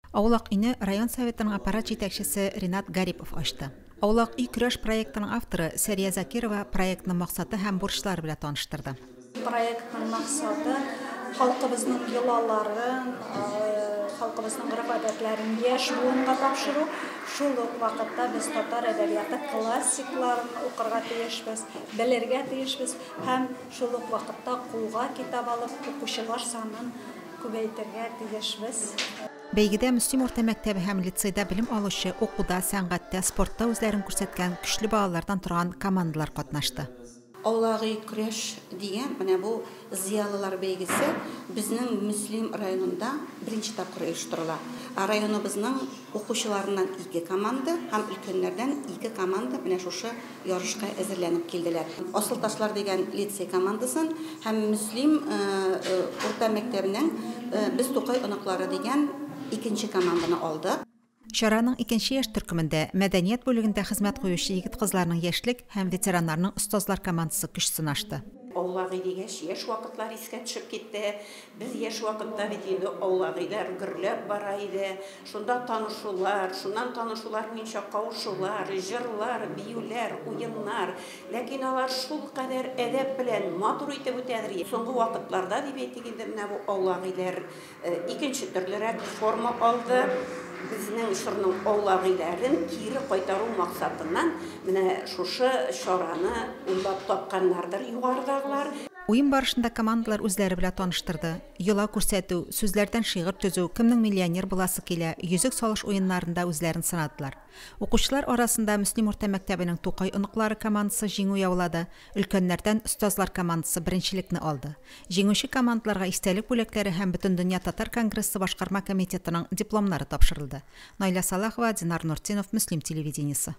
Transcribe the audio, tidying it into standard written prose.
Аулак өйне район Советының аппарат җитәкчесе Ринат Гарипов ачты. Аулак өй көрәш проектының авторы Сәрия Закирова проектның максаты һәм бурычлары белән таныштырды. Проектның максаты халкыбызның йолаларын, халкыбызның гореф-гадәтләрен яшь буынга тапшыру. Шул ук вакытта без татар әдәбияты классикларын укырга тиешбез, белергә тиешбез һәм шул ук вакытта кулга китап алып укучылар санын күбәйтергә тиешбез. Бәйгедә Мөслим урта мәктәбе һәм лицейда белем алучы, укуда, сәнгатьтә, спортта үзләрен күрсәткән көчле балалардан торган командалар катнашты. Аулак өй көрәш дигән менә бу зыялылар бәйгесе безнең Мөслим районында беренче тапкыр оештырыла. Районыбызның укучыларыннан ике команда һәм өлкәннәрдән ике команда менә шушы ярышка әзерләнеп килделәр. Асылташлар дигән лицей командасын һәм Мөслим урта мәктәбенең Без Тукай оныклары дигән икенче команданы алдык. Чараның икенче яшь төркемендә мәдәният бүлегендә хезмәт куючы егет-кызларның яшьлек һәм ветераннарның остазлар командасы көч сынашты. Аулак өй дигәч, яшь вакытлар искә төшеп китте. Без яшь вакытта бит инде аулак өйләр гөрләп бара иде. Шунда танышулар, шуннан танышулар буенча кавышулар, җырлар, биюләр, уеннар. Ләкин алар шулкадәр әдәп белән, матур итеп үтәдер. Соңгы вакытларда дип әйтик инде, менә бу аулак өйләр Икенче төрлерәк форма алды. Безнең чорның аулак өйләрен кире кайтару максатыннан менә шушы чараны уйлап тапканнардыр югарыдагылар. Уен барышында командалар үзләре белән таныштырды. Йола күрсәтү, сүзләрдән шигырь төзү, кемнең миллионер буласы килә, йөзек салыш уеннарында үзләрен сынадылар. Укучылар арасында Мөслим урта мәктәбенең Тукай оныклары командасы җиңү яулады, Өлкәннәрдән остазлар командасы беренчелекне алды. Җиңүче командаларга истәлек бүләкләре һәм Бөтендөнья татар конгрессы башкарма комитетының дипломнары тапшырылды. Наилә Салахова, Динар Нуртдинов, Мөслим телевидениесе.